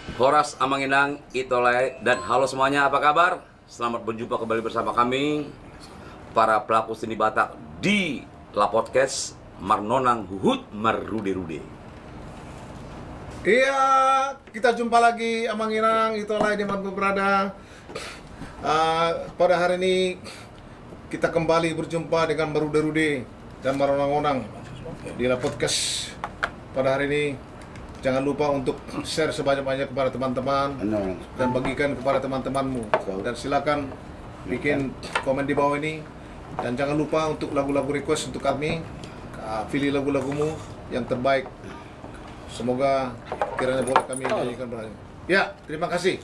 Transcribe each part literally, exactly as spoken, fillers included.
Horas amang inang, ito lae, dan halo semuanya, apa kabar? Selamat berjumpa kembali bersama kami, para pelaku seni Batak di La Podcast, marnonang huhut marrude-rude. Iya, kita jumpa lagi amang inang, ito lae di mana berada. Ah, pada hari ini kita kembali berjumpa dengan marrude-rude dan maronang-onang di La Podcast pada hari ini. Jangan lupa untuk share sebanyak-banyak kepada teman-teman dan bagikan kepada teman-temanmu. Dan silakan bikin komen di bawah ini. Dan jangan lupa untuk lagu-lagu request untuk kami. Ah, pilih lagu-lagumu yang terbaik. Semoga kiranya boleh kami nyanyikan pada hari ini. Ya, terima kasih.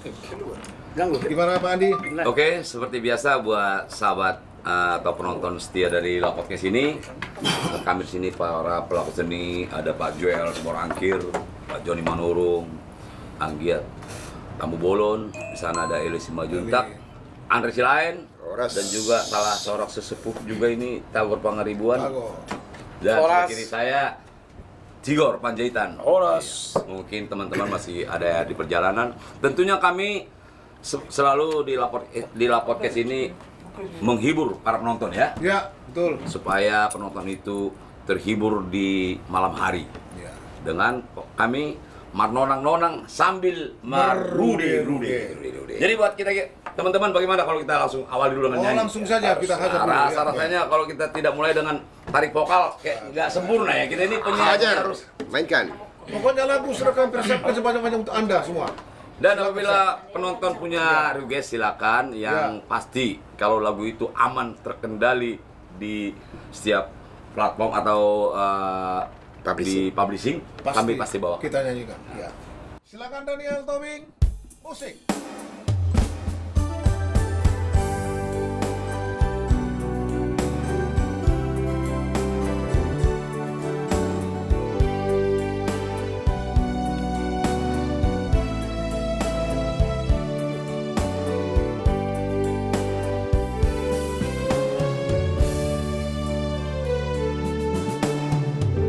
Gimana, Pak Andi? Oke, seperti biasa buat sahabat, eh, atau penonton setia dari La Podcast ini, kami di sini para pelaku seni, ada Pak Joel Simorangkir, Pak Joni Manurung, Anggiat Tambubolon, di sana ada Eli Simanjuntak, Andre Silaen, dan juga salah seorang sesepuh juga ini, Tagor Pangaribuan. Dan sebelah kiri saya, Tigor Panjaitan. Horas. Iya. Mungkin teman-teman masih ada di perjalanan. Tentunya kami se-, selalu di La Pod-, eh, di La Podcast ini menghibur para penonton, ya. Ya, betul. Supaya penonton itu terhibur di malam hari. Ya. Dengan kami marnonang-nonang sambil marrude-rude. Marrude-rude. Jadi buat kita, teman-teman, bagaimana kalau kita langsung awali dulu dengan nyanyi? Oh, langsung saja kita hajar dulu, ya. Rasa-rasanya kalau kita tidak mulai dengan tarik vokal kayak nggak sempurna ya. Kita ini penyanyi harus mainkan. Pokoknya lagu sudah kami persiapkan sebanyak-banyak untuk Anda semua. Dan apabila penonton punya request, silakan. Yang pasti kalau lagu itu aman terkendali di setiap platform atau, eh, di publishing, kami pasti bawa. Kita nyanyikan. Ya. Silakan Daniel Tobing. Musik.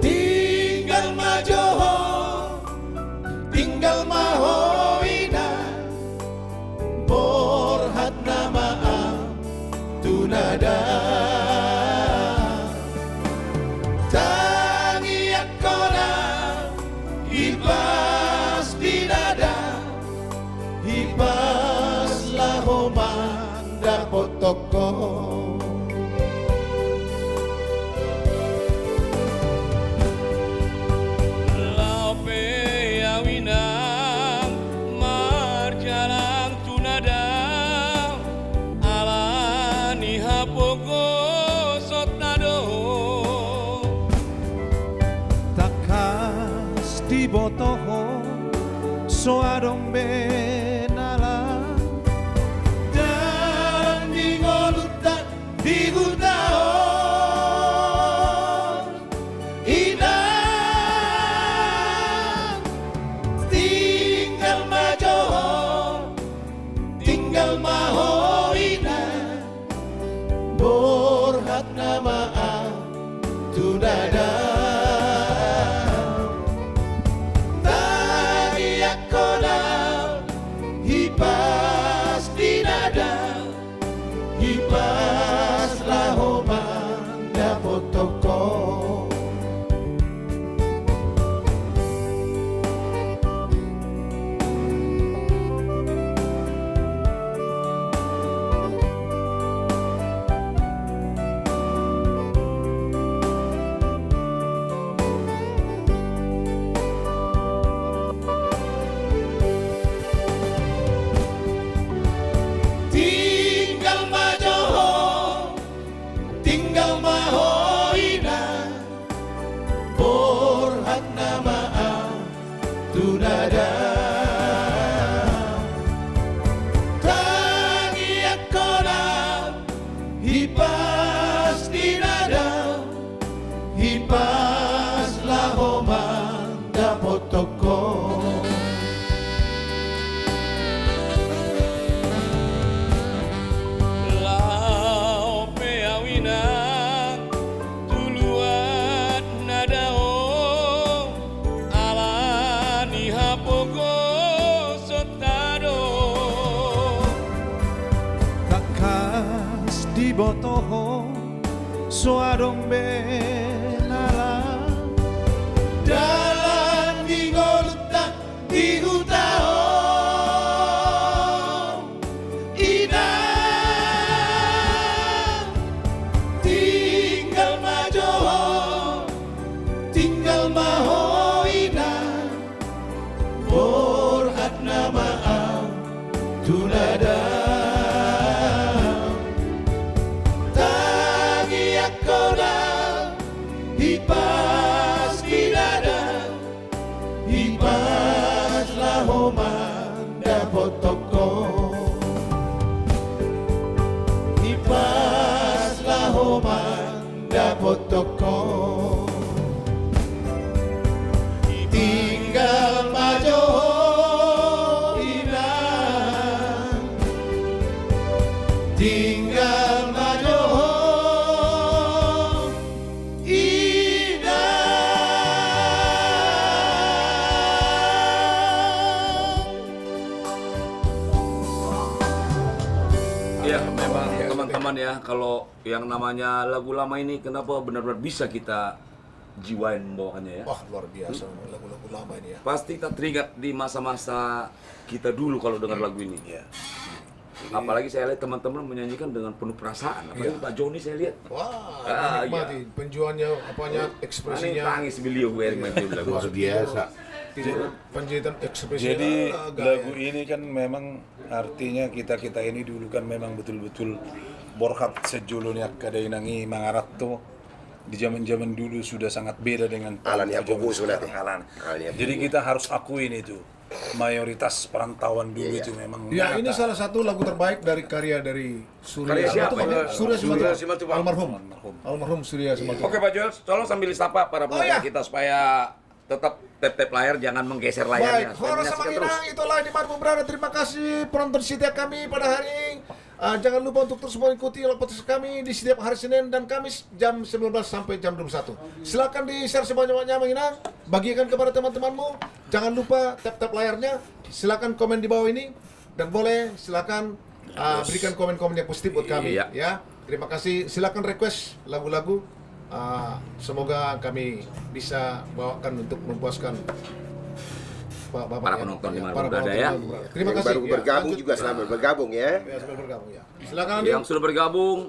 Tinggal ma jo ho, tinggal ma ho inang, borhat nama am tu nada. Tangiangkon na hipas di nada, hipas laho mandapothon ho. Laho pe au inang marjalang tu nada, ala ni hapogoson na do. Tangkas diboto ho so adong be na laho dalan di ngolunta di huta on. Inang, tinggal ma jo ho, tinggal ma ho inang, borhat nama am tu nada. Tangiangkon na hipas di nada, hipas laho mandapothon ho. Tinggal ma jo ho, tinggal ma ho inang, borhat nama am tu nada. Tangiangkon na hipas di nada, hipas laho mandapothon ho. Laho pe au inang tu luat na dao, ala ni hapogoson Boto ho, so adong be na laho. Dalan ni ngolunta di huta on, inang. Tinggal ma jo ho, tinggal ma ho, inang. Borhat nama au tu ladang. Tangiangkon au, hipas di ladang, hipas laho mandapothon ho. Hipas laho mandapothon ho. Tinggal ma jo ho, inang. Tinggal ma jo ho, inang. Ya, memang teman-teman ya, kalau yang namanya lagu lama ini, kenapa benar-benar bisa kita jiwain membawakannya ya? Wah, luar biasa, lagu-lagu lama ini ya. Pasti kita teringat di masa-masa kita dulu kalau dengar lagu ini. Iya. Apalagi saya lihat teman-teman menyanyikan dengan penuh perasaan. Apalagi Pak Joni saya lihat. Wah, menikmati penjualannya, apanya, ekspresinya. Nangis beliau, gue main lagu. Luar biasa. Penjahit ekspresinya. Jadi, lagu ini kan memang artinya kita-kita ini dulu kan memang betul-betul borhat sejolo ni angka dainang i mangaranto. Di zaman-zaman dulu sudah sangat beda dengan zaman sekarang. Jadi kita harus akuin itu. Mayoritas perantauan dulu itu memang. Ya, ini salah satu lagu terbaik dari karya dari Surya. Karya siapa ini? Surya Simatupang. Almarhum. Almarhum Surya Simatupang. Oke, Pak Jules, tolong sambil disapa para penonton kita supaya tetap tap-tap layar, jangan menggeser layarnya. Baik, horas sama inang, itulah di mana pun berada. Terima kasih penonton setia kami pada hari ini. Ah, jangan lupa untuk terus mengikuti live podcast kami di setiap hari Senin dan Kamis jam sembilan belas sampai jam dua puluh satu. Silakan di-share sebanyak-banyaknya, Mang Inang. Bagikan kepada teman-temanmu. Jangan lupa tap-tap layarnya. Silakan komen di bawah ini. Dan boleh, silakan, ah, berikan komen-komen yang positif buat kami, ya. Terima kasih. Silakan request lagu-lagu. Ah, semoga kami bisa bawakan untuk memuaskan pa-, para penonton di mana pun berada, ya. Terima kasih. Yang baru bergabung juga selamat bergabung, ya. Ya, selamat bergabung, ya. Silakan, Andi. Yang sudah bergabung,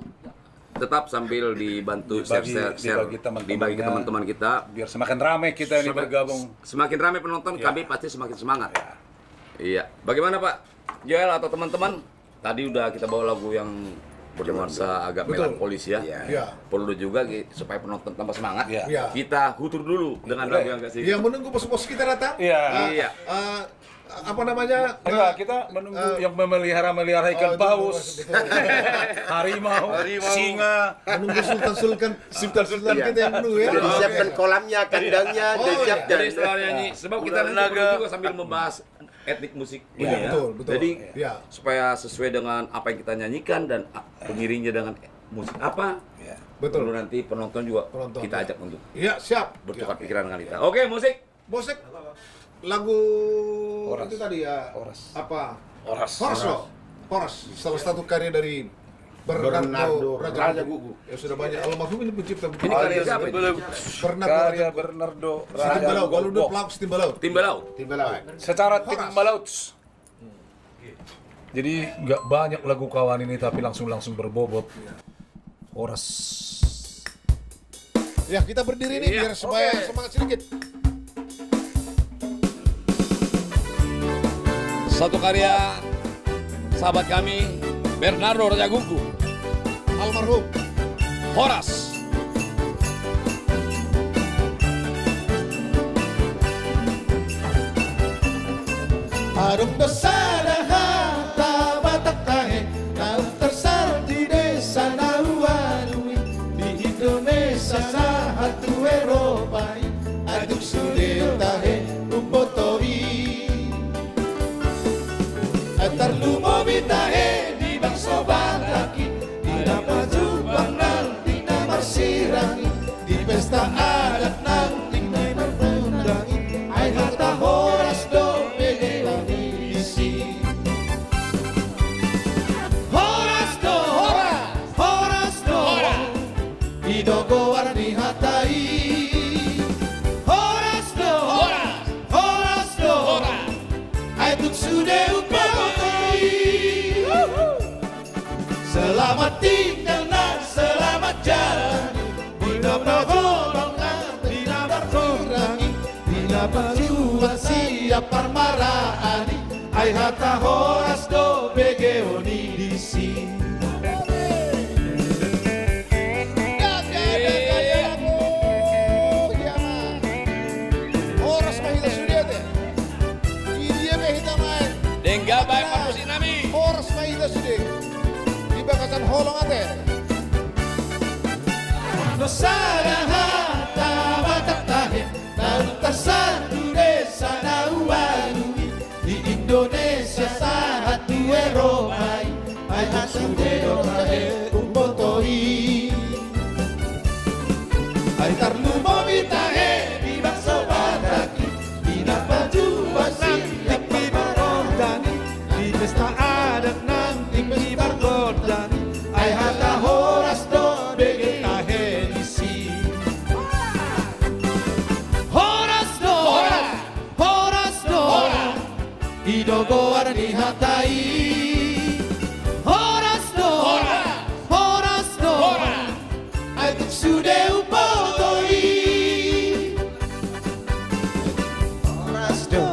tetap sambil dibantu share, share, dibagi ke teman-teman kita. Biar semakin ramai kita ini bergabung. Semakin ramai penonton, kami pasti semakin semangat. Iya. Bagaimana, Pak Joel atau teman-teman? Tadi udah kita bawa lagu yang bernuansa agak melankolis, ya. Iya. Perlu juga supaya penonton tambah semangat. Iya. Kita hutur dulu dengan lagu yang kasih. Iya, menunggu bos-bos kita datang. Iya. Apa namanya? Enggak, kita menunggu yang memelihara-melihara ikan paus, harimau, singa. Menunggu sultan-sultan, sultan-sultan kita yang dulu, ya. Sudah disiapkan kolamnya, kandangnya, sudah disiapkan. Jadi setelah nyanyi, sebab kita nanti perlu juga sambil membahas etnik musik ini, ya. Betul, betul. Jadi supaya sesuai dengan apa yang kita nyanyikan dan pengiringnya dengan musik apa, betul, perlu nanti penonton juga kita ajak untuk bertukar pikiran dengan kita. Oke, musik. Musik. Lagu itu tadi ya. Horas. Apa? Horas. Horas, loh. Horas. Salah satu karya dari Bernardo Rajagugu. Ya, sudah banyak almarhum ini pencipta. Ini karya siapa ini? Bernardo Rajagugu. Karya Bernardo Rajagugu. Kalau udah pelaut, timba laut. Timba laut. Timba laut. Secara timba laut. Jadi nggak banyak lagu kawan ini, tapi langsung-langsung berbobot. Horas. Ya, kita berdiri nih biar supaya semangat sedikit. Satu karya sahabat kami, Bernardo Rajagugu. Almarhum. Horas. Adong do sada hata Batak tahe, naung tarsarang di desa na ualu i, di Indonesia sahat tu Eropa i, adong sude tahe umboto i. Tarlumobi tahe di bangso Batak i, di na pajumpang nang di na marsirang i, di pesta adat nang di na marundang i, ai hata horas do pede bani disi. Horas do, horas, horas Parmaraan i, ai hata horas do begeon i disi. Horas ma hita sude ate. Di dia pe hita main. Denggan baen parmusik nami. Horas ma hita sude. Di bagasan holong ate. Dosa na hata Batak tahe. Naung tarsadu desa na ualu i, di Indonesia sahat tu Eropa i, ai hata sude do tahe umboto i. Ai tarlumobi tahe di bangso Batak i, di na pajumpang sian parmaraan i, di pesta adat nang tingki pargodang i, ai hata horas do bege tahe disi. Horas do, horas, horas do, horas. I do goar ni hata i. Horas do, horas, horas do, horas. Ai tung sude umboto i. Horas do,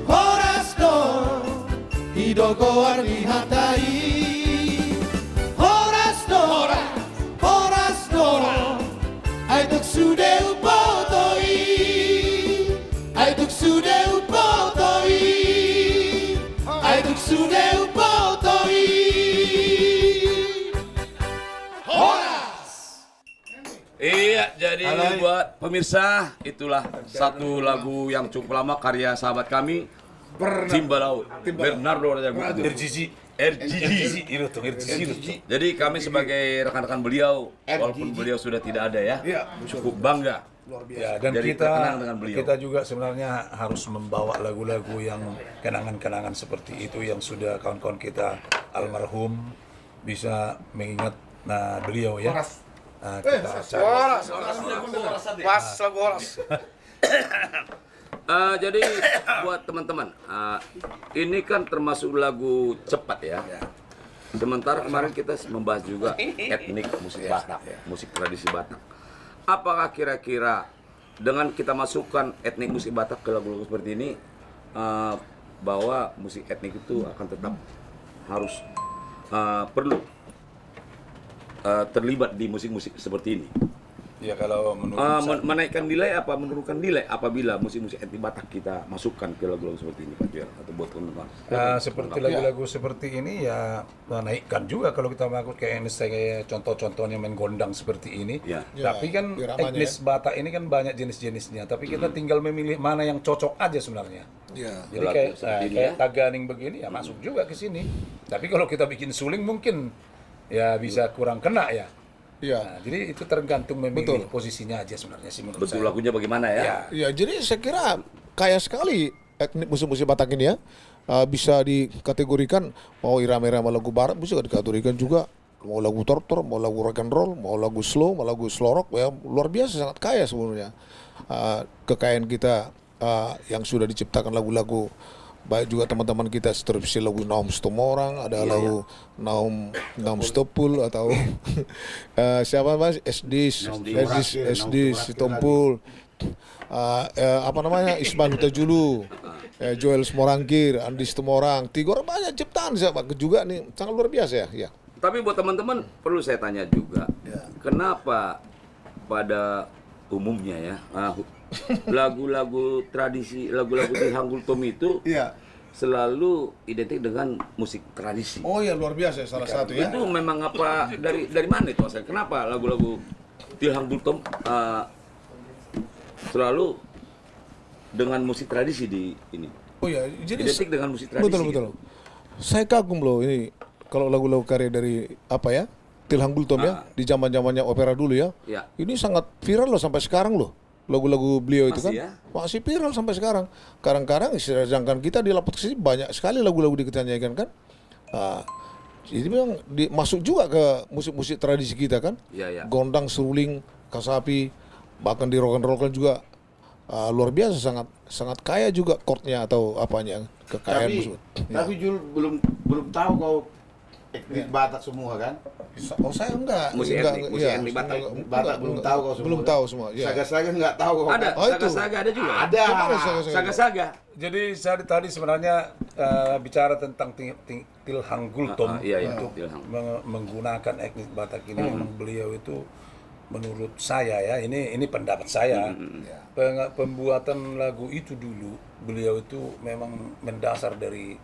horas do. I do goar ni hata i. Horas do, horas, horas do. Ai tung sude umboto i. Ai tung sude umboto i. Ai tung sude umboto i. Horas. Iya, jadi buat pemirsa, itulah satu lagu yang cukup lama karya sahabat kami, Timba Laut, Bernardo Raja Gusdur. R G G. R G G. Jadi kami sebagai rekan-rekan beliau, walaupun beliau sudah tidak ada ya, cukup bangga. Luar biasa. Ya, dan kita juga sebenarnya harus membawa lagu-lagu yang kenangan-kenangan seperti itu yang sudah kawan-kawan kita almarhum bisa mengingat, nah, beliau ya. Horas. Nah, kita cari. Horas, horas, horas. Pas lagu horas. Eh, jadi buat teman-teman, eh, ini kan termasuk lagu cepat ya. Ya. Sementara kemarin kita membahas juga etnik musik Batak, musik tradisi Batak. Apakah kira-kira dengan kita masukkan etnik musik Batak ke lagu-lagu seperti ini, eh, bahwa musik etnik itu akan tetap harus, eh, perlu, eh, terlibat di musik-musik seperti ini. Ya, kalau menurut saya, menaikkan nilai apa menurunkan nilai apabila musik-musik etnik Batak kita masukkan ke lagu-lagu seperti ini, Pak Joel, atau buat teman-teman? Eh, seperti lagu-lagu seperti ini ya, menaikkan juga kalau kita mengangkut kayak ini, saya, contoh-contohnya main gondang seperti ini. Ya. Tapi kan etnis Batak ini kan banyak jenis-jenisnya. Tapi kita tinggal memilih mana yang cocok aja sebenarnya. Ya. Jadi kayak, kayak taganing begini ya masuk juga ke sini. Tapi kalau kita bikin suling mungkin ya bisa kurang kena ya. Iya. Nah, jadi itu tergantung memilih posisinya aja sebenarnya sih menurut saya. Betul, lagunya bagaimana ya? Iya, jadi saya kira kaya sekali etnik musik-musik Batak ini ya, eh, bisa dikategorikan, mau irama-irama lagu barat bisa dikategorikan juga, mau lagu tortor, mau lagu rock and roll, mau lagu slow, mau lagu slow rock, ya luar biasa, sangat kaya sebenarnya. Eh, kekayaan kita, eh, yang sudah diciptakan lagu-lagu, baik juga teman-teman kita seterusnya lagu Naum Situmorang, ada lagu Naum, Naum Sitompul atau, eh, siapa, Mas? Esdis, Esdis, Esdis Sitompul. Eh, eh, apa namanya, Isman Hutajulu, eh, Joel Simorangkir, Andi Situmorang, Tigor, banyak ciptaan siapa juga nih, sangat luar biasa ya, ya. Tapi buat teman-teman, perlu saya tanya juga, kenapa pada umumnya ya, ah, hu-, lagu-lagu tradisi, lagu-lagu Tilhang Gultom itu selalu identik dengan musik tradisi? Oh iya, luar biasa ya, salah satu ya. Itu memang apa, dari, dari mana itu asalnya? Kenapa lagu-lagu Tilhang Gultom, eh, selalu dengan musik tradisi di ini? Oh iya, jadi identik dengan musik tradisi betul, betul. Saya kagum loh ini, kalau lagu-lagu karya dari apa ya, Tilhang Gultom ya, di zaman-zamannya opera dulu ya. Ini sangat viral loh sampai sekarang loh. Lagu-lagu beliau itu kan masih viral sampai sekarang. Kadang-kadang sedangkan kita di Lapo Tasik banyak sekali lagu-lagu di kita nyanyikan kan. Ah, jadi memang di-, masuk juga ke musik-musik tradisi kita kan. Gondang, seruling, kasapi, bahkan di rock and roll kan juga, ah, luar biasa, sangat, sangat kaya juga chordnya atau apanya, kekayaan musik. Tapi Jul, belum, belum tahu kau Etnik Batak semua kan? Sa-, oh, saya enggak. Musik enggak, etnik, musik iya, etnik Batak. Enggak, enggak, belum tahu kau semua. Belum tahu semua, iya. Saga-saga enggak tahu kau kan? Ada, oh, itu. Saga-saga ada juga. Ada. Siapa ada saga-saga? Saga-saga. Jadi saya tadi sebenarnya, eh, bicara tentang Ti-, Ti-, Tilhang Gultom, ah, ah, iya, iya, untuk Tilhang, meng-, menggunakan etnik Batak ini, hmm, memang beliau itu menurut saya ya, ini, ini pendapat saya. Hmm, hmm, hmm. Ya. Peng-, pembuatan lagu itu dulu, beliau itu memang mendasar dari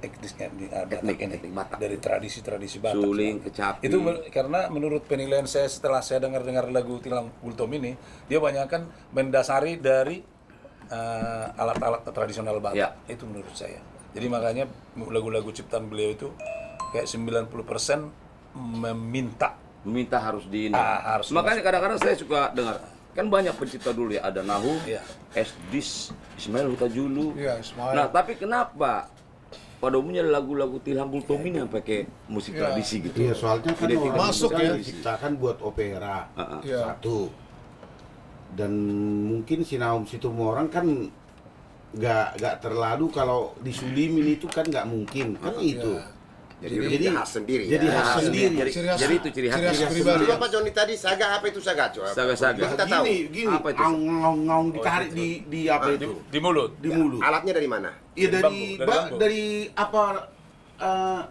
etnik, etnik, ah, Batak ini. Etnik, etnik Batak. Dari tradisi-tradisi Batak. Suling, ya, kecapi. Itu me-, karena menurut penilaian saya setelah saya dengar-dengar lagu Tilhang Gultom ini, dia banyak kan mendasari dari, eh, alat-alat tradisional Batak. Ya. Itu menurut saya. Jadi makanya lagu-lagu ciptaan beliau itu kayak sembilan puluh persen meminta. Meminta harus di ini. Ah, harus. Makanya kadang-kadang saya suka dengar, kan banyak pencipta dulu ya, ada Nahum, ya, Esdis, Ismail Hutajulu. Ya, Ismail. Nah, tapi kenapa pada umumnya lagu-lagu Tilhang Gultom ini yang pakai musik tradisi gitu? Iya, soalnya kan orang masuk, ya, diciptakan buat opera. Heeh. Iya. Satu. Dan mungkin si Nahum Situmorang kan nggak, nggak terlalu, kalau di Sulimin itu kan nggak mungkin, kan itu. Iya. Jadi, jadi khas sendiri, jadi khas sendiri. Jadi, jadi itu ciri khas. Ciri khas pribadi. Cuma Pak Joni tadi, saga apa itu saga, coba? Saga-saga. Kita tahu. Gini, gini. Apa itu? Ngaung, ngaung, ngaung ditarik di, di apa itu? Di, di mulut. Di mulut. Alatnya dari mana? Iya, dari bambu, dari ba-, bambu. Dari apa, eh,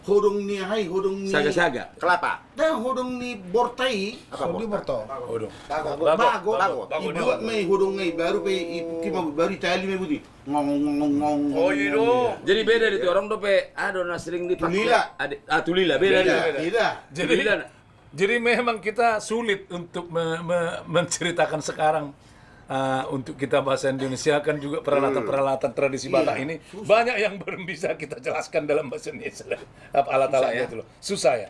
hodong ni ahai, hodong ni saga-saga. Kelapa. Dah, hodong ni borta i. Apa borta? Borta. Hodong. Bagot. Bagot. Bagot. Bagot. Dibuat ma i hodong i, baru pe i, baru itali ma i buti. Ngong, ngong, ngong, ngong. Oh, iya do. Jadi beda di Torong dope, ado na sering dipakai. Tulila. Ada, ah, tulila, beda. Beda, beda. Jadi, tulila. Jadi memang kita sulit untuk me-, me-, menceritakan sekarang, eh, untuk kita bahasa Indonesia kan juga peralatan-peralatan tradisi Batak ini banyak yang belum bisa kita jelaskan dalam bahasa Indonesia. Apa alat-alatnya itu loh. Susah ya.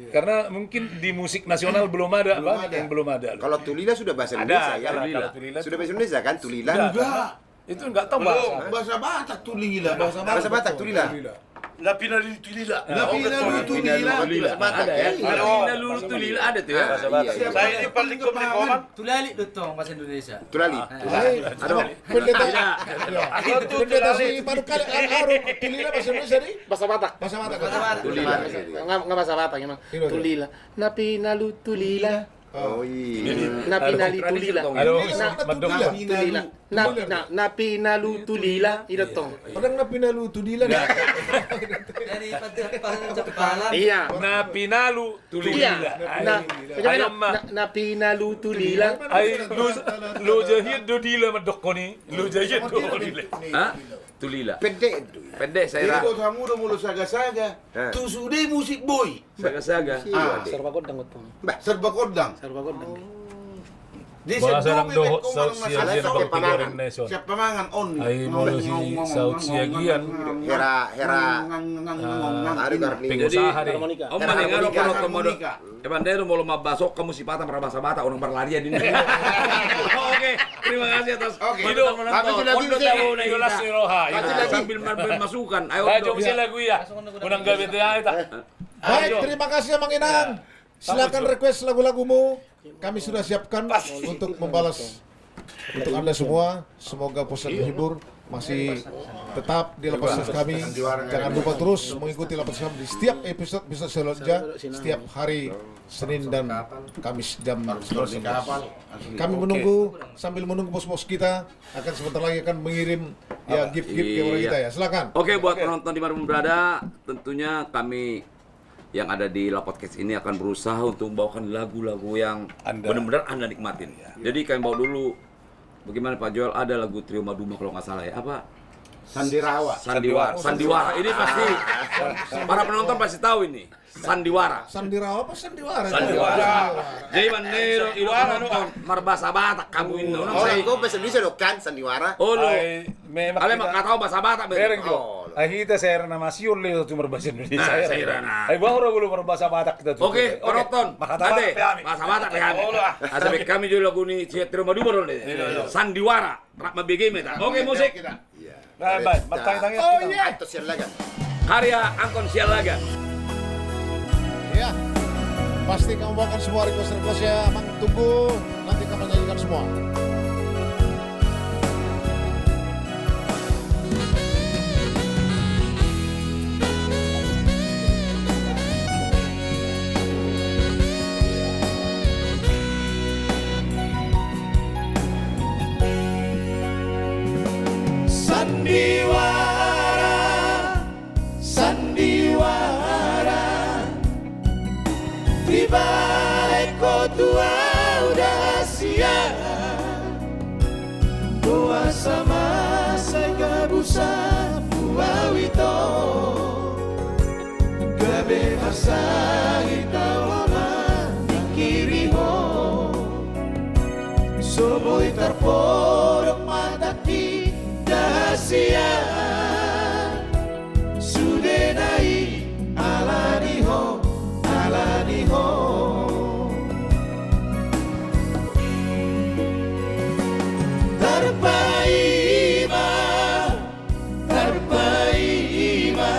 Karena mungkin di musik nasional belum ada, apa? Belum ada. Yang belum ada loh. Kalau tulila sudah bahasa Indonesia, ya? Ada, kalau tulila sudah bahasa Indonesia kan, tulila? Sudah. Enggak. Itu nggak tahu bahasa. Belum. Bahasa Batak tulila. Bahasa Batak. Bahasa Batak tulila. Tulila. Na pinalulu tulila. Na pinalulu tulila. Bahasa Batak, ya? Ada, ya? Na pinalulu tulila ada tuh, ya? Bahasa Batak. Iya, iya. Saya ini paling komplikoman. Tulali do tong bahasa Indonesia. Tulali. Ah. Tulali. Aduh. Pendeta. Tidak. Ya. Pendeta si Paduka, aru, tulila bahasa Indonesia di? Bahasa Batak. Bahasa Batak. Bahasa Batak. Tulila. Nggak, nggak bahasa Batak emang. Iya, iya. Tulila. Na pinalulu tulila. Oh, iya. Na pinalulu tulila. Aduh, na, mandok tulila. Na, na, na pinalulu tulila, i do tong. Padahal na pinalulu tulila. Iya. Dari pada, pada Jepang. Iya. Na pinalulu tulila. Iya. Na, na, na pinalulu tulila. Ai, lu, lu jahit do dila mandok koni. Lu jahit do dila. Hah? Tulila. Pendek do. Pendek, saya. Jadi, kalau kamu udah mulu saga-saga, tu sude musik boy. Saga-saga. Ah. Serba gondang, betul. Bah. Serba gondang. Serba gondang. Jadi, bahasa orang dohot, siap mangan on. Ai, molo si saut siagian. Hera, hera. Pengusaha deh. Harmonika. Om, harmonika. Harmonika. Emang dia molo mambahas on, hamu sipata marbahasa Batak, orang berlarian ini. Oke, terima kasih atas. Oke. Sambil marbagi masukan. Ayo, lagu ya. Unang gabe teai ta. Baik, terima kasih, Amang Inang. Ya. Silakan request lagu-lagumu. Kami sudah siapkan untuk membalas untuk Anda semua. Semoga bosan menghibur, masih tetap di Lapas Kami. Jangan lupa terus mengikuti Lapas Kami di setiap episode, episode selanjutnya, setiap hari Senin dan Kamis jam sebelas. Kami menunggu, sambil menunggu bos-bos kita akan sebentar lagi akan mengirim, ya, gift-gift ke orang kita, ya. Silakan. Oke, buat penonton di mana pun berada, tentunya kami yang ada di La Podcast ini akan berusaha untuk membawakan lagu-lagu yang benar-benar Anda nikmatin. Iya. Jadi kami bawa dulu, bagaimana Pak Joel, ada lagu Trio Maduma kalau nggak salah ya, apa? Sandiwara. Sandiwara. Sandiwara. Ini pasti para penonton pasti tahu ini. Sandiwara. Sandiwara apa sandiwara? Sandiwara. Jadi, Bang Nero, ilo penonton marbahasa Batak hamu ini. Orang kau bahasa Indonesia do kan, sandiwara? Oh, lu. Memang ale kita mangkatau bahasa Batak, bereng jo. Oh, lu. Ai hita sera na masihol le tu marbahasa Indonesia. Nah, sera na. Ai bahura bulu marbahasa Batak kita tu. Oke, penonton. Bahasa Batak pe hami. Bahasa Batak pe hami. Oh, lu, ah. Asa be kami jo lagu ni si Trio Maduma do. Iya, iya. Sandiwara. Rap mabege meta. Oke, musik. Iya. Nah, baik, martangi-tangi. Oh, iya. Anton Sialagan. Karya Anton Sialagan. Ya. Pasti kamu bawakan semua request-request ya, Amang. Tunggu, nanti kami nyanyikan semua. Sandiwara, sandiwara, dibahen ho tu au da sia. Boasa ma sai gabusanmu au ito? Gabe marsahit au ma mangkiri ho. So boi tarpodom matangki da sia. Sudena i ala ni ho, ala ni ho. Tarpaima, tarpaima,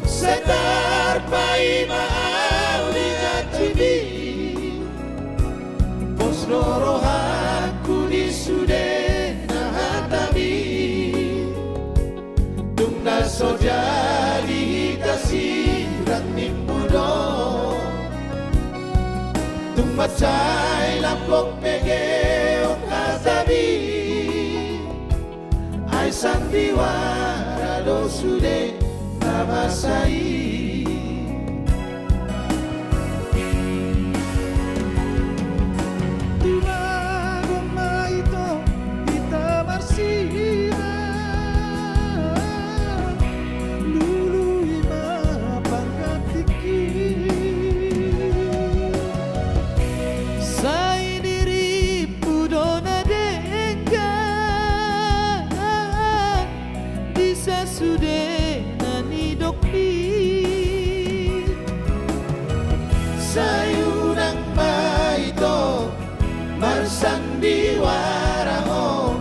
sai tarpaima au di janjimi. Pos do rohangku di sudena hatami. Tung na so jadi hita sirang nimmu do. Tung mansai lambok pegeon hatami. Ai sandiwara do sude na masa i. Tumagon ma ito hita marsirang, lului ma panggantingki. Sai dirimpu do na denggan di sasude na nidokmi. Sai unang ma ito marsandiwara ho,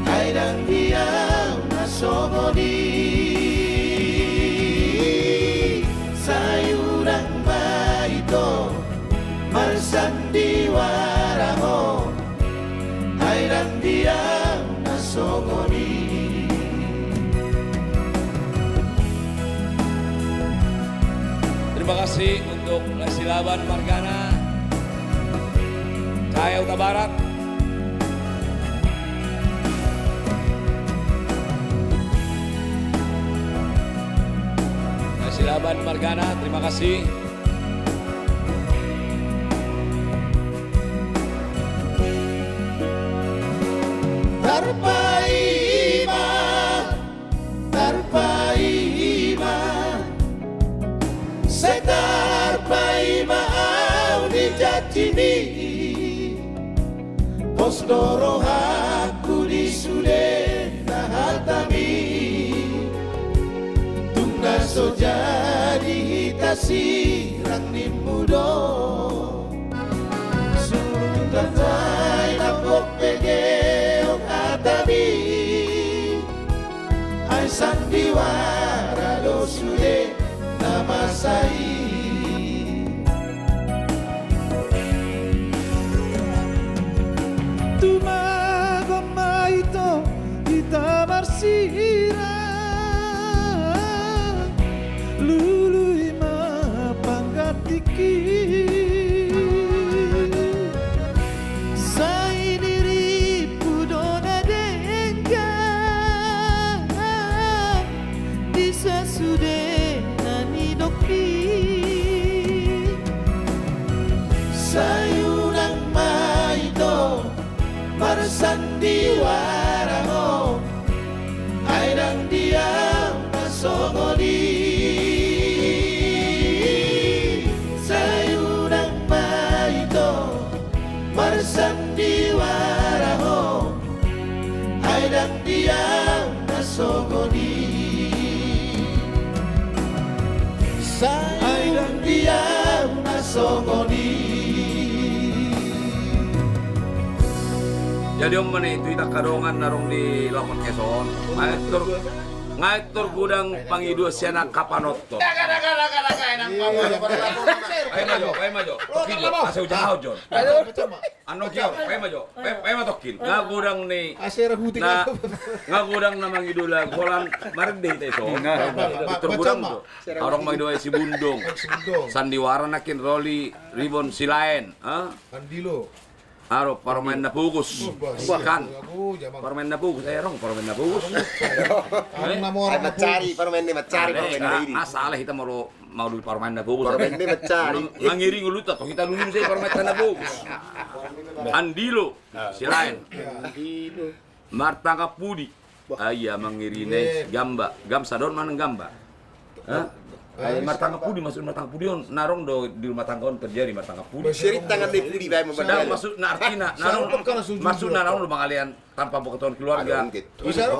ai ndang di au na songon i. Sai unang ma ito marsandiwara ho, ai ndang di au na songon i. Terima kasih untuk Lae Silaban margana, Cahaya Hutabarat. Lae Silaban margana, terima kasih. Tarpaima, tarpaima, sai tarpaima au di janjimi. Pos do rohangku di sude na hatami. Tung na so jadi hita sirang nimmu do. Tung mansai lambok pegeon hatami. Ai sandiwara do sude na masa i. Tumagon ma ito hita marsirang, lului ma panggantingki. Sai dirimpu do na denggan di sasude na nidokmi. Sai unang ma ito marsandiwara ho, ai ndang di au na songon i. Sai unang ma ito marsandiwara ho, ai ndang di au na songon i. Sai ndang di au na songon i. Jadi on ma ni tu hita angka dongan na adong di lapangan keson. Nunga tor, nunga tor godang pangidoan sian angka panonton. Daga, daga, daga, daga, enang. Paima jo, paima jo. Asa ujahahon jo. Annon kior, paima jo. Paima tongkin. Nunga godang ni, nunga godang na mangido lagu holan marende hita i so. Tor godang jo. Adong mangido Sibundong. Sandiwara nangkin ro di Ribon Silaen. Pandilo. Aro parumaen na pogos. Kan. Parumaen na pogos, eh, rong parumaen na pogos. Ai mancari parumaen na, mancari parumaen na. Ah, salah hita molo mau di parumaen na pogos. Parumaen na mancari. Mangiring uluta, toh hita dulu sai parumaen na pogos. Andilo, Silaen. Martangkap pudi. Ah, iya, mangiring na i. Gamba. Gam sador manang gamba. Hah? Ai, martangkap pudi, maksud martangkap pudi on, na rong do di rumah tangga on terjadi martangkap pudi. Sirit tangan di pudi, bae. Sedang maksudna artina, na rong, maksudna na rong do mangalean tanpa pengetahuan keluarga.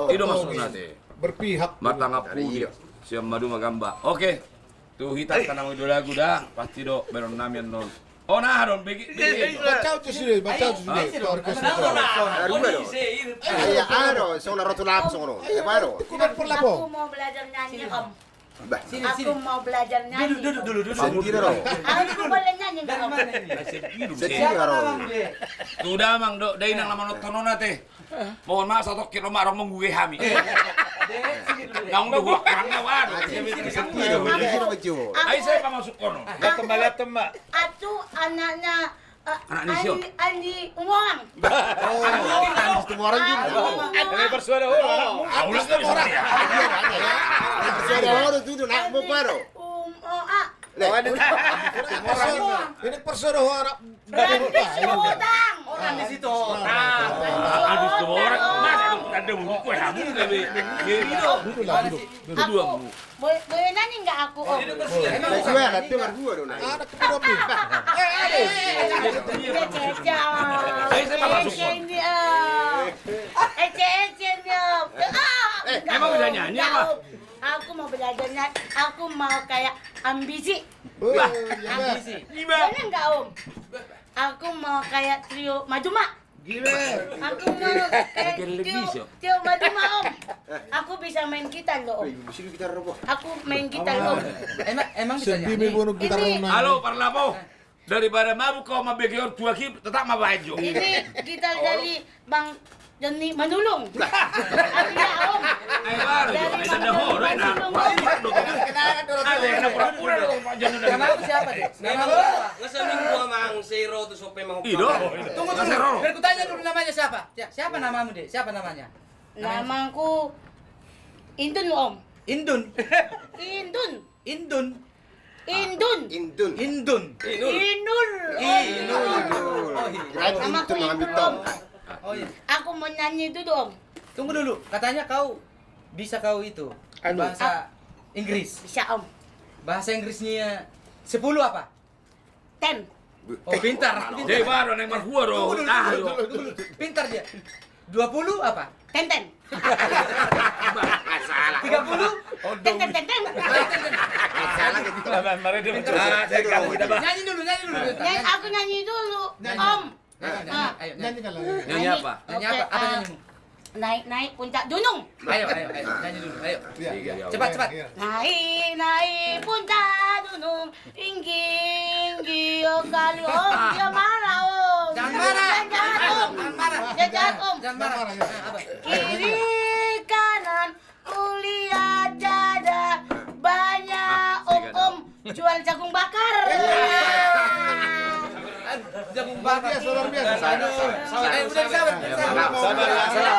Ido maksudna te. Berpihak. Martangkap pudi. Sian maduma gamba. Oke. Tu hita tanang do lagu da, pasti do baenon nami annon. Oh, na adong begi. Baca tu sude, baca tu sude. Iya, aro, so na rotu langsung no. Iya, baru. Aku mau belajar nyanyi, Om. Aku mau belajar nyanyi. Duduk, duduk, duduk. Aku boleh nyanyi nggak, Om? Sendiri, aro. Tu damang do, dainang na manonton on ate. Mohon maaf, satongkin on ma rong mangguge hami. Naung do buat kurang na wadu. Ai, saya pamasuk kono. Lihat temba, lihat temba. Atu anaknya, eh, anak ni Sion. Andi Umorang. Oh, Andi Umorang juga. Andi Umorang. Andi Umorang. Andi Umorang. Andi Umorang. Ini persoalan anak. Berarti utang. Orang di situ utang. Aduh, semua orang. Mas, ada buku, eh, kamu udah be-, be-, duduk lah, duduk, duduk. Aku, boleh, boleh nyanyi nggak aku, Om? Emang suara, dengar gua dong, nah. Anak kedua, Pi. Eh, eh, eh, eh, eh. Ece, ece, Om. Ece, ece, Om. Eh, emang bisa nyanyi apa? Aku mau belajar nyanyi. Aku mau kayak Ambisi. Bah, Ambisi. Boleh nggak, Om? Aku mau kayak trio Maduma. Gile. Aku mau kayak trio, trio Maduma, Om. Aku bisa main gitar loh, Om. Aku main gitar, Om. Emang, emang bisa nyanyi? Halo, parlapo. Daripada mabuk kau mambege ortuak i, tetap mabaen jo. Ini gitar dari Bang Joni Manulung. Hadiah, Om. Ayo, baru jo. Dari Bang Joni Manulung. Ada yang pura-pura dong, Pak Joni. Nama lu siapa, Dek? Nama lu siapa? Ngesening gua, Mang, Sero tuh sope mau. Ido. Tunggu, tunggu. Biar kutanya dulu namanya siapa. Ya, siapa namamu, Dek? Siapa namanya? Namaku Indun, Om. Indun? Indun. Indun. Indun. Indun. Indun. Inul. Inul. Oh, iya. Kirain Inul, Inul. Oh, iya. Aku mau nyanyi dulu, Om. Tunggu dulu, katanya kau bisa kau itu, anu, bahasa Inggris. Bisa, Om. Bahasa Inggrisnya sepuluh apa? Ten. Oh, pintar. Jadi baru naik marhua dong. Tunggu dulu, tunggu dulu, tunggu dulu. Pintar dia. Dua puluh apa? Ten ten. Salah. Tiga puluh? Ten ten ten ten. Salah gitu. Nyanyi dulu, nyanyi dulu. Nyanyi, aku nyanyi dulu, Om. Nyanyi, nyanyi, ayo, nyanyi. Nyanyi apa? Nyanyi apa? Apa nyanyimu? Naik-naik puncak gunung. Ayo, ayo, ayo, nyanyi dulu, ayo. Cepat, cepat. Naik-naik puncak gunung. Tinggi, tinggi, oh, kalau, Om, dia marah, Om. Jangan marah. Dia jahat, Om. Jangan marah. Dia jahat, Om. Jangan marah. Nah, apa? Kiri, kanan, kulihat ada banyak om-om jual jagung bakar. Jagung bakar. Luar biasa, luar biasa. Sabar, sabar. Sabar, sabar, sabar.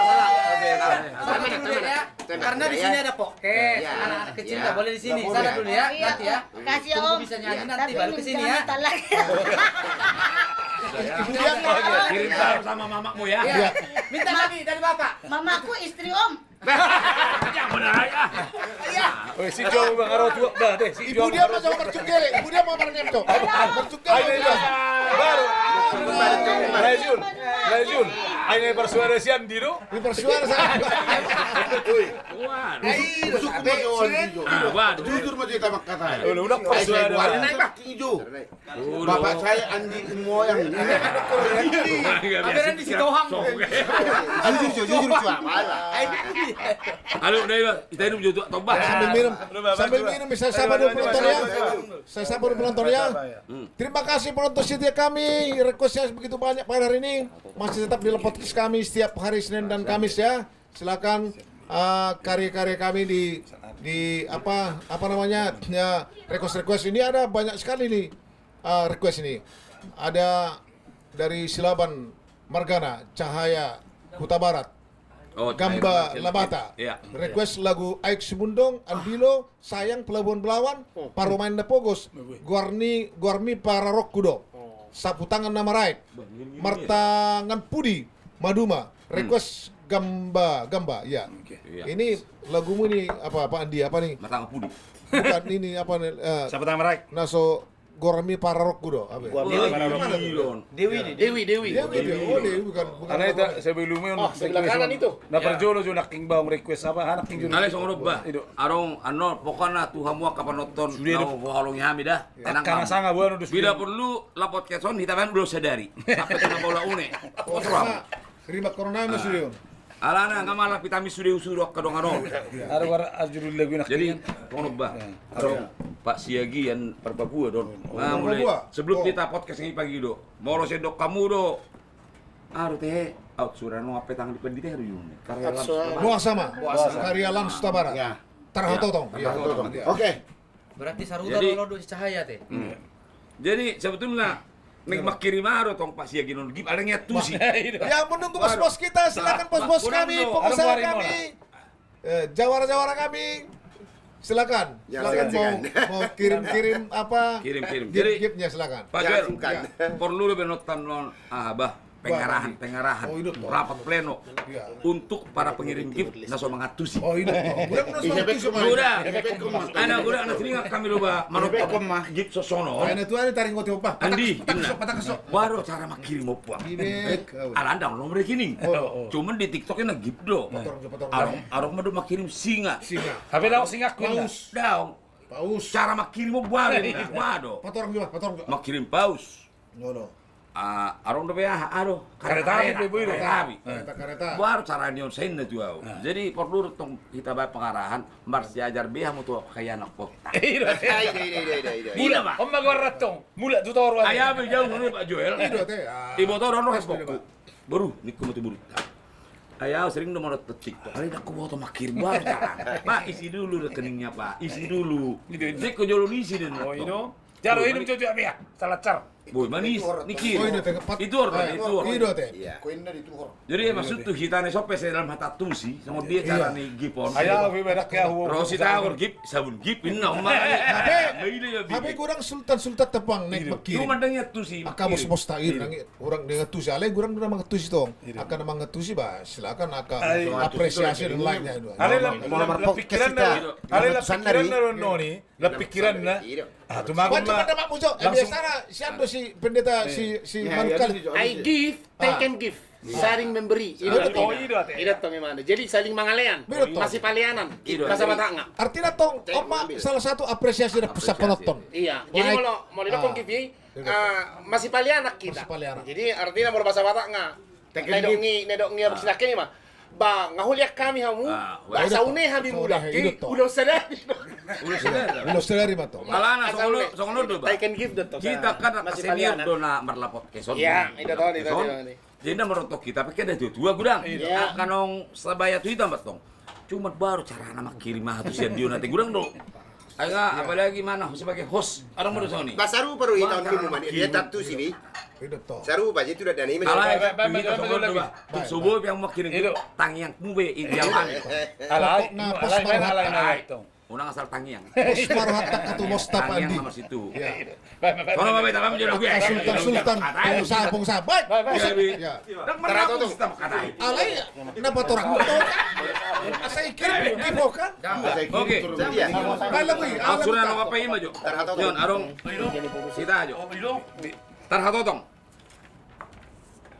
Oke, sabar dulu ya. Karena di sini ada pokes, anak-anak kecil nggak boleh di sini. Sabar dulu ya, nanti ya. Kasih, Om. Tunggu bisa nyanyi nanti baru ke sini ya. Tapi minta lagi. Kirim salam sama mamamu ya. Iya. Minta lagi dari Bapak. Mamaku istri, Om. Yang benar aja. Iya. Oi, si Jong bang, aro tuak dah deh. Ibu dia mah jauh mercuk gere, ibu dia mah mercuk gere. Baru. Rajun, Rajun. Ayo, persuara sian diro. Ini persuara saya. Woi. Waduh. Jujur mau cerita mak kata. Udah, udah persuara. Bapak saya Andi Umoyang. Jujur, jujur, jujur. Halo, udah, kita hidup jujur, tombah. Sambil minum, sambil minum, saya sapa dulu penonton ya. Saya sapa dulu penonton ya. Terima kasih penonton setia kami. Requestnya begitu banyak pada hari ini. Masih tetap di podcast kami setiap hari Senin dan Kamis ya. Silakan, eh, karya-karya kami di, di apa, apa namanya, ya, request-request ini ada banyak sekali nih, eh, request ini. Ada dari Silaban, margana Cahaya Hutabarat. Oh, Gamba Cahaya Hutabarat. Labata. Iya. Request lagu Aek Sibundong, Andilo, Sayang, Pelabuhan Belawan, Parumaen na Pogos, Goarni, Goarmi Pararokku do. Saputangan na Maraek. Martangan Pudi, Maduma. Request Gamba, Gamba, iya. Oke. Iya. Ini lagumu ini apa, apa Andi, apa nih? Martangan Pudi. Bukan ini apa nih, eh, Saputangan Maraek. Na so Goarmi Pararokku do, apa ya? Goarmi Pararokku. Dewi, Dewi. Dewi, Dewi. Dewi, Dewi. Oh, Dewi, bukan, bukan. Alai ta, sebelumnya, oh, sebelah kanan itu. Na parjolo jo nangkin baong request apa, nangkin jo. Alai songon on bah. Adong, anu, pokokna tu hamu angka panonton, na huhaholongi hami da. Tenang. Angka na sanga boano dos. Bila porlu, lapo podcast on, hita baen ulos sadari. Sampai tu na paula une. Otoram. Rima korona ma sude on. Alana nga malah vitamin sude usuru angka dongan on. Ada war arjuru lagu enak. Jadi, kono bah. Ada Pak Siagian Parpapua don. Nah, mulai sebelum kita podcast ini pagi do. Molo sedok kamu do. Aru te, aut surano ape tangan di pendite aru yun. Karya Lans Hutabarat. Boa sama. Karya Lans Hutabarat. Ya. Tarhatotong. Tarhatotong. Oke. Berarti saruta jadi, ro do si Cahaya te. Jadi sebetulnya nek mangkirim aha do tong Pak Siagian on gift, alai nga antusi. Ya, menunggu bos-bos kita, silakan bos-bos kami, pengusaha kami. Eh, jawara-jawara kami. Silakan. Silakan mau kirim-kirim apa? Kirim-kirim. Jadi gift-giftnya silakan. Pak Joel, porlu do be nonton non, ah, bah. Pengarahan, pengarahan, rapat pleno untuk para pengirim gift na so mangantusi. Oh, i do. Godang na so mangantusi. Godang. Ana godang na siningot hami do ba manonton gift songon on. Andi, boha do cara mangkirim on bah? Alana ndang adong rekening. Cuman di TikTok na gift do. Adong ma do mangkirim singa. Hape daong singa ku. Daong. Cara mangkirim on boha do? Mangkirim paus. Ah, adong dope aha, aha do? Kareta api. Kareta api. Boha do cara ni on, sai ninna tu au. Jadi porlu do tong hita baen pengarahan, marsiajar be hamu tu angka ianakhonta. Ina ma. On ma goarna tong, mulak tu toru. Ai aha be jau ngolu Pak Joel. Iboto do on do handphonengku. Boru, ningku ma tu borunta. Ai au sering do manonton TikTok. Alai ndang huboto mangkirim, boha do carana? Pak, isi dulu rekeningnya Pak, isi dulu. Jekko jolo ni isi den. Jalo inum jojo abia, salah car. Boi manis, nikir. Itu orba, itu orba. Jadi maksud tu hita na so pe sai dalam hata tusi, songon dia cara ni gift on. Ro sitagor gift, sabun gift, inna umma. Hape godang sultan-sultan tepang nek mangkirim. Cuma ndang iantusi. Angka bos-bos ta i, ndang i, godang ndang iantusi. Alai godang do na mangantusi tong. Angka na mangantusi bah, silakan angka apresiasi dan lainnya. Alai lam pikiranna do on ni. Lam pikiranna. Ah, tu mago ma. Biasana sian do si pendeta si, si Manukali. I give, take and give. Saling memberi. I do tong. I do tong. Jadi saling mangalean. Masipaleanan. Bahasa Batak nga. Artina tong, on ma salah satu apresiasi dari pusat penonton. Iya. Jadi molo, molo i do tong give i, masipaleanan hita. Jadi artina molo bahasa Batak nga. Take and give. Nidok ni, nidok ni abang si nangkin i ma. Ba, nga huliat hami hamu, ba asa une hami mulak, ulos sadari. Ulos sadari ma tong. Alana songon on do bah. Take and give do tong. Hita kan angka senior do na marlapot ke son. Iya, i do tong. Jadi na marontok hita, pe kan da tua-tua godang. Angka naung sabaya tu hita ma tong. Cuma boha do carana mangkirim aha tu sian dia on, ate, godang do. Ai nga, apalagi mana sebagai host, adong ma do songon i. Ba sarupa do hita on, dia tantusi be. Sarupa jadi tu da dana i. Alai songon on do bah. Tung so boi pe hamu mangkirim, tangiangmu be i dia on. Alai, alai, alai. Unang asal tangiang. Pos ma rohanta tu bos ta Pandi. Tangiang nomor situ. Iya. Tolong, Bapak, tolong, jolo gue. Sultan, sultan, pengusaha, pengusaha. Baik, baik, baik. Iya. Alai, napa torang? Asa ikir, di bokan. Oke. Baik, lagu i. Aksura no apa ima jo? Jon, adong. Kita ajo. Tarhatotong.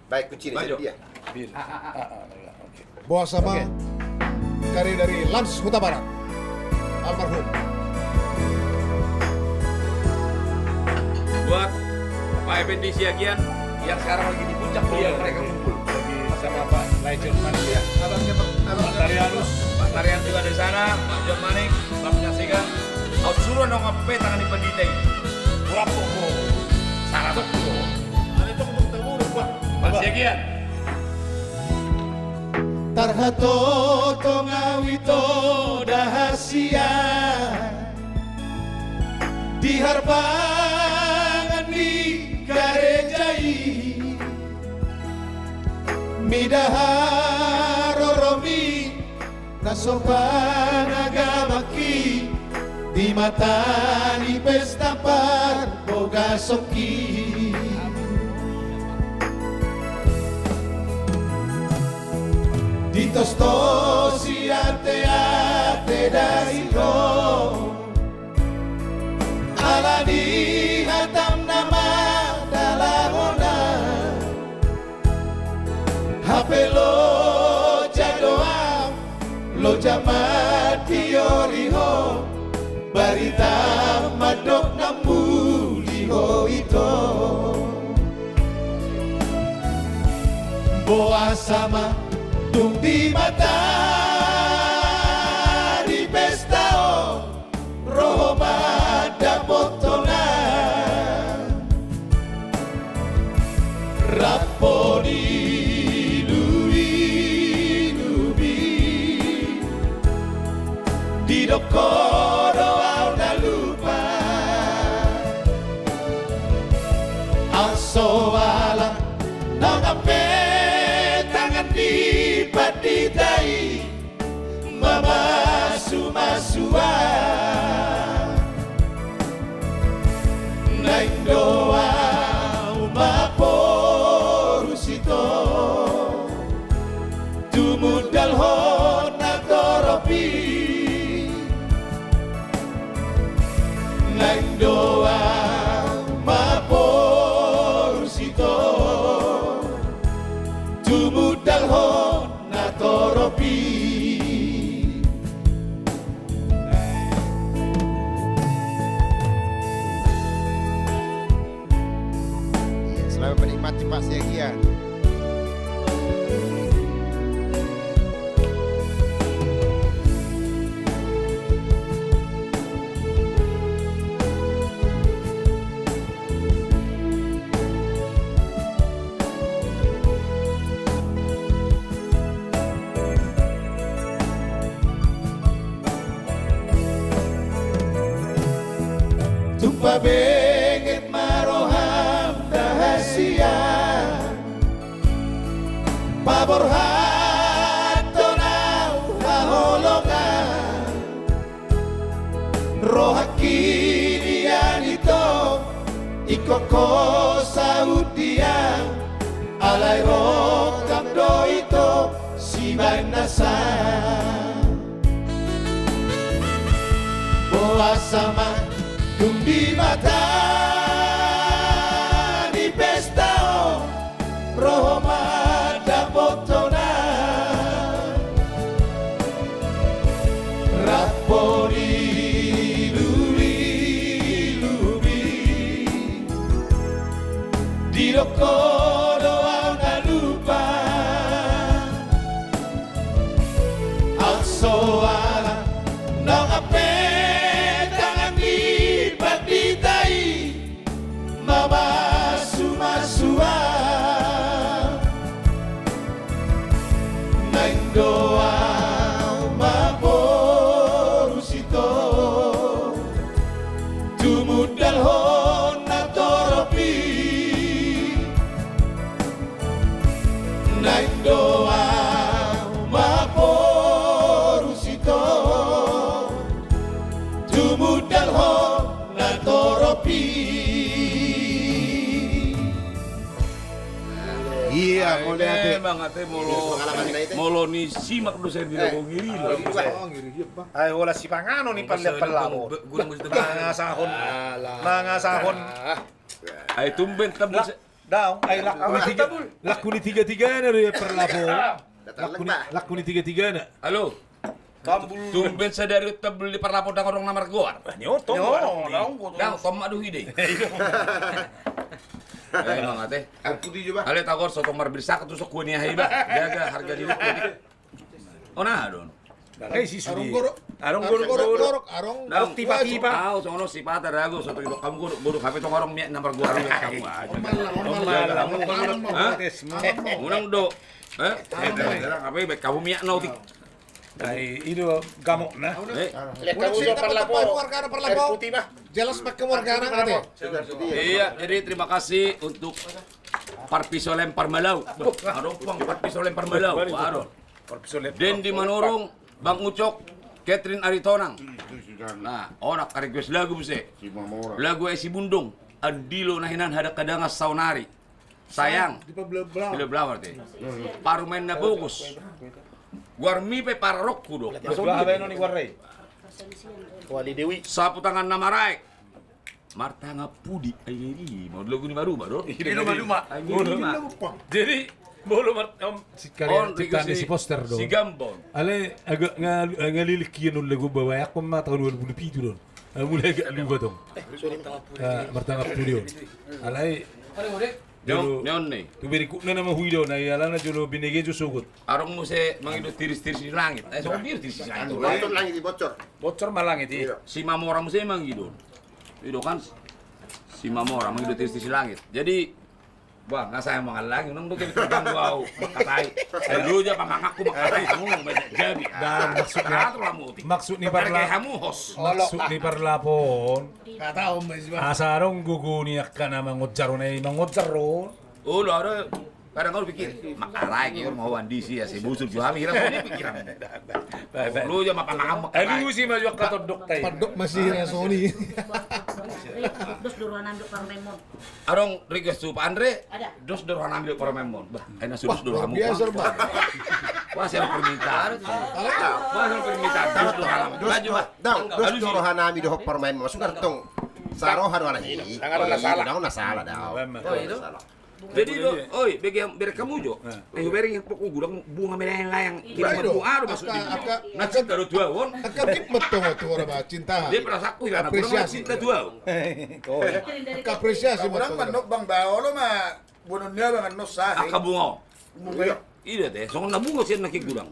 Baik, kunci dia. Boa sama, karya dari Lans Hutabarat, almarhum. Buat Pak Effendi Siagian yang sekarang lagi di puncak kuliah mereka kumpul. Lagi sama Pak Lai Jerman, ya. Abang siapa? Abang Tarianus. Pak Tarian juga di sana, Pak Jermanik, Pak Penyaksikan. Aut suru nong ape tangan di pendita i. Kurang pokok. Salah pokok. Ada pokok, pokok, pokok. Tarhatotong au ito da hasian di harbangan ni gareja i. Ida haroromi na so panagabangki di mata ni pesta parbogasonki. Ditostos i ateate dai ho ala ni hatam na mandalahona. Hape loja do ahu, loja mandiori ho, barita mandok na muli ho ito. Boasa ma tung di mata ni pesta on ro ho mandapothon na rampo ni lubi-lubi. Didok ho do ahu na lupa, aso ala nang ampe tangan ni pandita i mamasu-masu ahu. Naeng do ahu mamboru sito tumundalhon na torop i. Naeng do ahu mamboru sito tumundalhon na torop i. Selamat menikmati, Pak, siang-siang. Tung pabenget ma roham da hasian, paborhathon ahu haholongan. Rohangki nian ito ingkon ho saut di ahu, alai rongkap do ito sibaen nasa. Boasa ma tung di mata ni pesta on ro ho mandapothon na rampo ni lubi-lubi. Didok ho do ahu na lupa, aso ala nang ampe tangan ni pandita i mamasu-masu ahu. Naeng do ahu mamboru sito tumundalhon na torop i. Naeng do ahu mamboru sito tumundalhon na torop i. Ia, mauliate. Molo nisimak do sendiri, ngiri do. Ai holan sipanganon i pande parlabo. Mangasahon. Mangasahon. Ai tumben tebus. Daong, ai laku ni tiga, laku ni tiga-tigana do ia parlabo. Laku ni, laku ni tiga-tigana. Halo. Tumben sadari on tebel di parlabo ndang adong na margoar. Daong, tomak do hida i. Emang ate. Ale tagor so tong marbilsak tu so kuan ia iba. Jaga harga diri. Ona adong. Adong gorok-gorok, adong tipa-tipa. Au songon on sipata dago so tong idok hamu gorok-gorok hape tong adong miak na margoar. Unang do. Hape baen hamu miak na otik. Ai i do gamokna. Unang sini tempat-tempat keluarga, keluarga. Jelas pakai keluarga. Iya, jadi terima kasih untuk Parpiso lempar malau. Adong pang parpiso lempar malau. Adong. Dendi Manurung, Bang Ucok, Catherine Aritonang. Nah, on angka request lagu muse. Lagu Ai Sibundung. Andilo na hinan hadang hadangan saonari. Sayang. Di Pabelawar. Pabelawar te. Parumaen na pogos. Goarmi pe parorongku do. Sapu tangan na maraek. Martangan pudi. Ai, ai, ai, mau lagu ni maruma do. Iya, maruma. Jadi molo mar-, om, sikali on ciptaan ni si Poster do. Si Gambon. Alai agak nga-, ngalilingkon lagu babayak ma taon dua ribu pitu do. Mulai agak lupa tong. Martangan pudi on. Alai Jolo, neon ne. Tu berikutna nama hui do, na ialana jolo binege jo sogot. Adong muse mangido tiris-tiris di langit. Eh, sogot tiris-tiris di langit. Bocor langit i, bocor. Bocor ma langit i. Iya. Si Mamora muse mangido. Ido kan si Mamora mangido tiris-tiris di langit. Jadi, wah, nga saya mangallangi, unang do jadi terganggu au. Katai. Lu aja pamanganku makatai hamu, jadi. Dan maksudnya, maksud ni parla-, hamu hos. Maksud ni parlapon. Asa adong gogo ni angka na mangonjar on, eh, mangonjar on. Olo, ada. Kadang au pikir, ma alai ke, mau andisi ya, si busur jo hami, hira songon i pikiran. Lu jo ma pamaham. Aduh, si maju angka tondok tai. Pandok masih hira songon i. Dos do rohanami dohot parumaenmon. Adong request tu Pak Andre. Ada. Dos do rohanami dohot parumaenmon. Bah, enak sudah dos do rohanami. Biasa, Bang. Wah, saya permintaan. Wah, saya permintaan. Dos do rohanami. Maju, Bah. Dos do rohanami dohot parumaenmon. Sudah tong. Saroha do alai. Dang na salah. Dang na salah. Jadi do, oi, bege bereng hamu jo. Ayo bereng pokok gudang bunga melayang-layang. Kira bunga do maksud dia. Na cinta do tu au on. Angka tip metong tu orang ba cinta. Dia perasa aku ya, na gudang cinta tu au. Apresiasi. Gudang manok bang baolo ma bonon nia bang annos sa. Angka bunga. Bunga. Ida te, songon na bunga sian na ke gudang.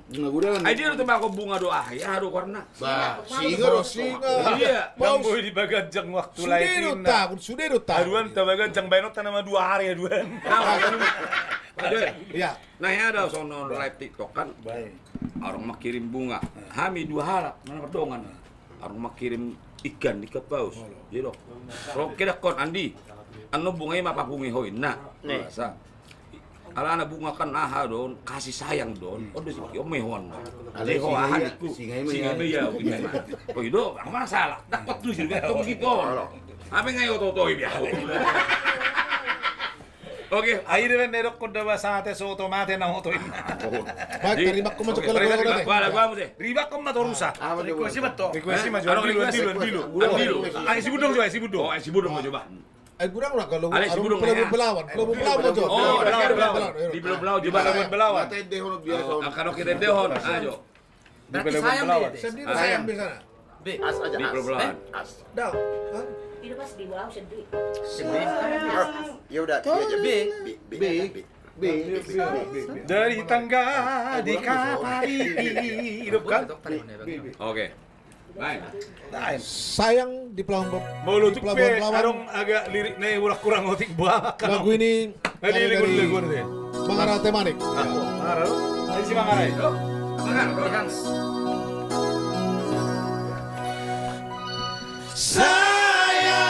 Ai dia do tembako bunga do aha, aha do warna. Ba, singa do singa. Iya. Bang boi di baganjang waktu lae. Sude do tagun, sude do tagun. Aduan ta baganjang baenonta nama dua hari aduan. Iya. Nah, ya ada songon live TikTok kan. Orang mangkirim bunga. Hami dua halak, mana pardongan. Arung mangkirim ikan, ikan paus. Iya do. Ro ke dakkon, Andi. Annon bunga i ma papungi ho inna. Alana bunga kan aha do on, kasih sayang do on. On do si, on ma i ho on. Alai ho aha ningku. Singa i ma i au. Oi do, au ma salah. Dakkon tu si dakkon gitu. Apa nga i oto-oto i biasa. Oke. Ai de ben didok do ba sate soto mate na oto i. Baik, tarima kasih. Ribakkon ma torusa. Request ma jo. Andilu, Andilu, Andilu. Ai Sibundung jo, ai Sibundung. Oh, ai Sibundung ma jo ba. Ai gudang lah kalau Pelabuhan Belawan. Pelabuhan Belawan jo. Oh, di Pelabuhan Belawan jo ba. Pelabuhan Belawan. Angka do kita dehon. Ayo. Berarti sayang dia. Sendiri sayang di sana. Be. As aja. Di Pelabuhan Belawan. As. Dah. Tidak pas di bawah sedih. Sedih. Ya udah, be aja. Be. Be. Be. Dari tangga di kapal ini hidup kan? Oke. Sayang di Pelabuhan Belawan. Molo tuk pe adong agak lirik na i kurang-kurang otik buat. Lagu ini Mangara Temanik. Mangara. Tadi si Mangara. Sayang,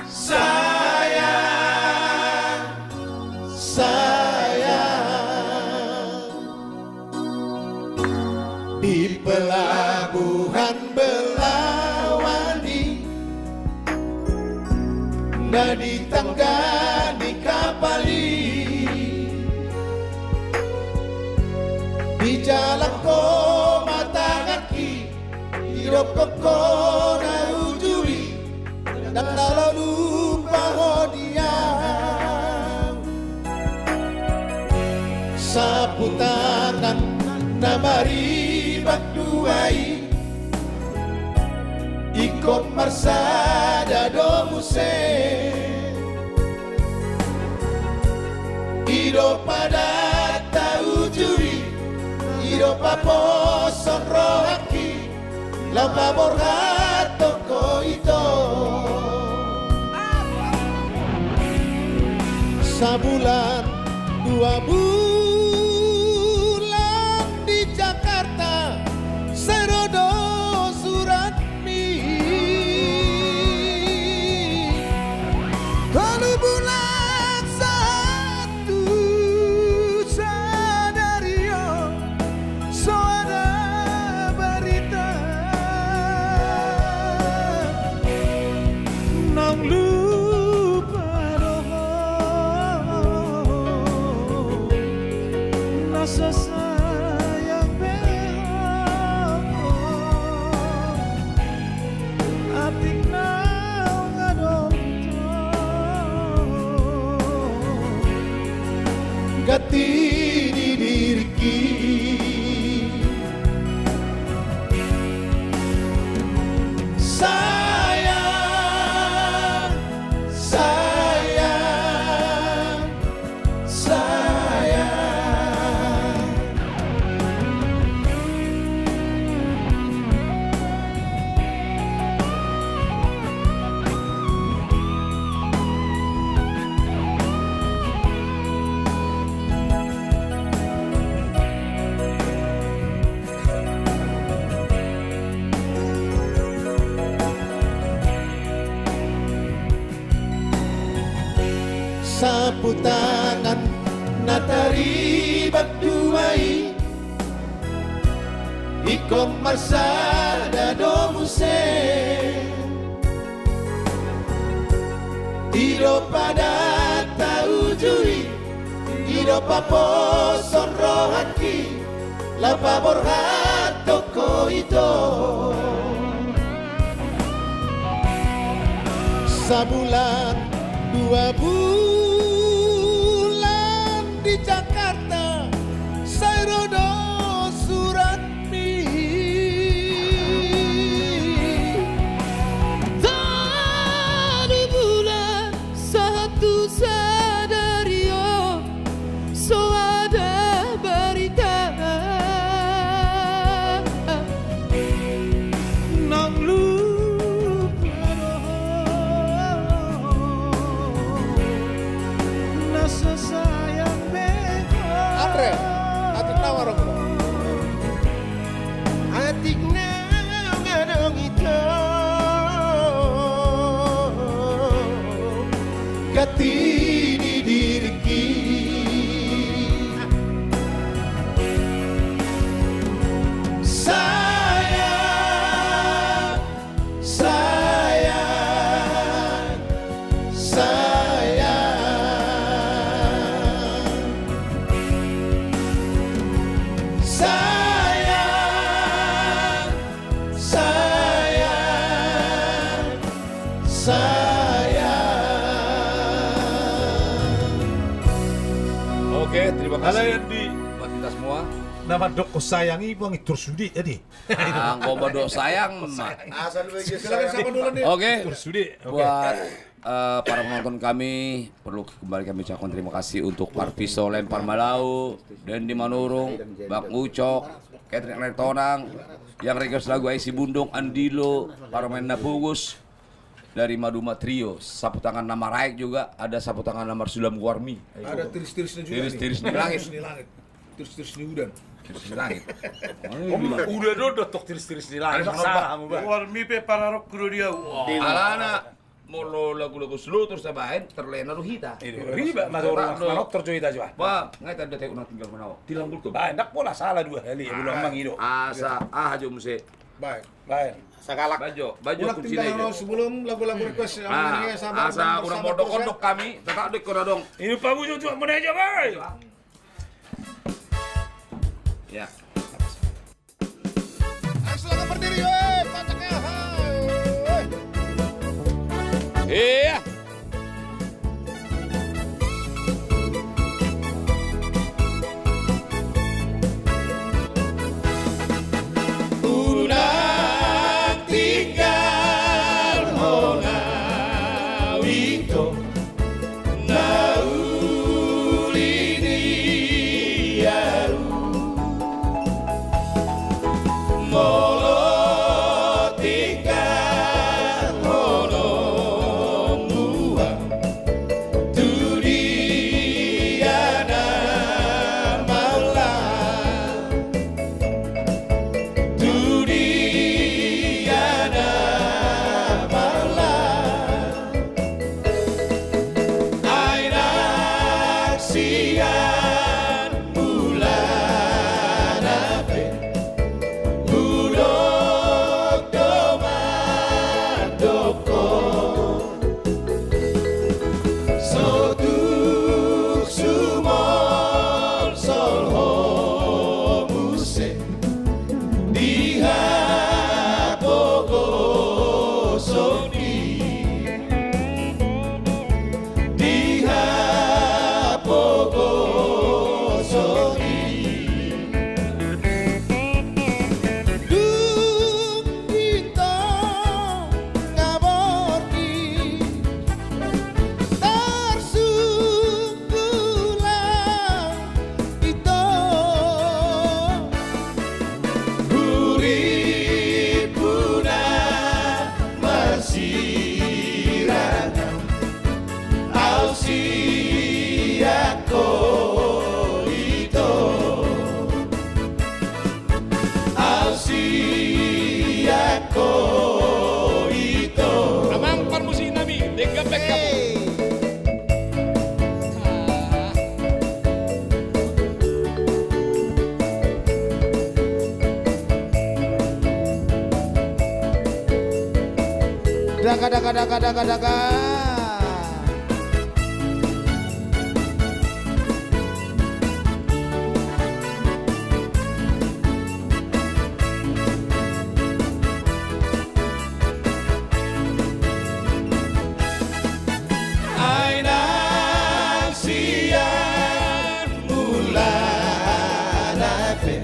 sayang, sayang. Di Pelabuhan Belawan i, na di tangga ni kapal i, dijalang ho ma tanganki, didokkon ho na uju i, ndang na laho lupa ho di au. Sapu tangan na maribak dua i, ingkon marsada do muse. I do padanta uju i, i do paposhon rohangki, laho paborhathon ho ito. Sabulan dua bulan di Jakarta, sai ro do suratmi. Tolu bulan Saputangan na taribak dua i, ingkon marsada do muse. I do padanta uju i, i do paposhon rohangki, laho paborhathon ho ito. Sabulan dua bulan di Jakarta, sai ro do suratmi. Tolu bulan sahat tu sadari on, so ada barita. Naung lupa do ho, na so sayang be ho. Andre, atik naung adong do. Atik naung adong ito. Ganti ni diringki. Sayang, sayang, sayang. Sayang, sayang, sayang. Oke, terima kasih. Halo, Yandi. Buat kita semua. Na mandok sayang i, buang i, tor sude, jadi. Anggo mandok sayang, ma. Asal begitu. Silakan, siapa dulu nih? Oke. Tor sude. Oke. Buat, eh, para penonton kami, perlu kembali kami ucapkan terima kasih untuk Parpiso Lempar Malau, Dandi Manurung, Bang Ucok, Catherine Tonang, yang request lagu Ai Sibundong, Andilo, Parmaen Na Pogos, dari Maduma Trio, sapu tangan na maraek juga, ada sapu tangan na marsulam goarmi. Ada tiris-tiris ni juga. Tiris-tiris ni langit. Tiris-tiris ni langit. Tiris-tiris ni udan. Tiris-tiris ni langit. Udan do dohot tiris-tiris ni langit. Salah hamu, Bang. Goarmi pe pararok ku do dia. Alana molo lagu-lagu slow terus tabaen, terlena do hita. Riba ma tu orang manortor jo hita jo. Ba, ngai tanda te unang tinggal manaon. Tilang kultum. Ba, ndak pola salah dua hali, ulang mangido. Asa aha jo muse. Baik. Baik. Sakalak. Bajo, bajo. Unang tinggal manaon sebelum lagu-lagu request. Asa unang mondok-ondok kami, tetap dek kona dong. Ini pamuju tu mana aja, Bang. Ya. Ayo, silakan berdiri, weh, kocaknya, hai, weh. Iya. Unang tinggal hona wito. Na uli ni ahu, molo tinggal hono mua, tu dia na maulang. Tu dia na maulang. Ai nang sian mulana pe hudok do mandok ho. So tuk sumolsol ho muse di hapogoson i, di hapogoson i. Dung hita nga borngin tarsungkul ito, huripuna marsirangau, au sian ho ito. Au sian ho ito. Amang parmusik nami, denggan pe hamu. Hei. Daga, daga, daga, daga, daga. Ai nang sian mulana pe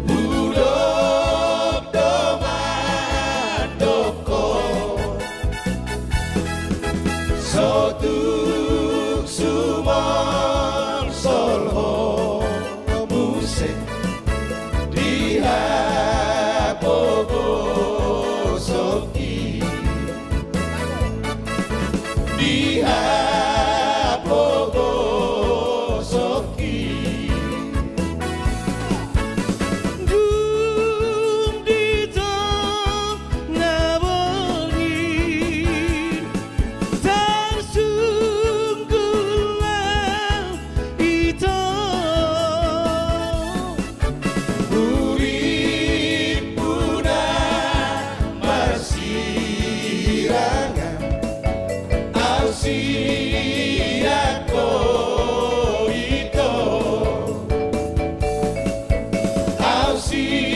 hudok do mandokkon, so tung sumolsol ho muse di hapogoson i. Di hapogoson i. Dung di tonga borngin tarsunggul ma ito. Hurimpuna marsirangan, au sian ho ito, au sian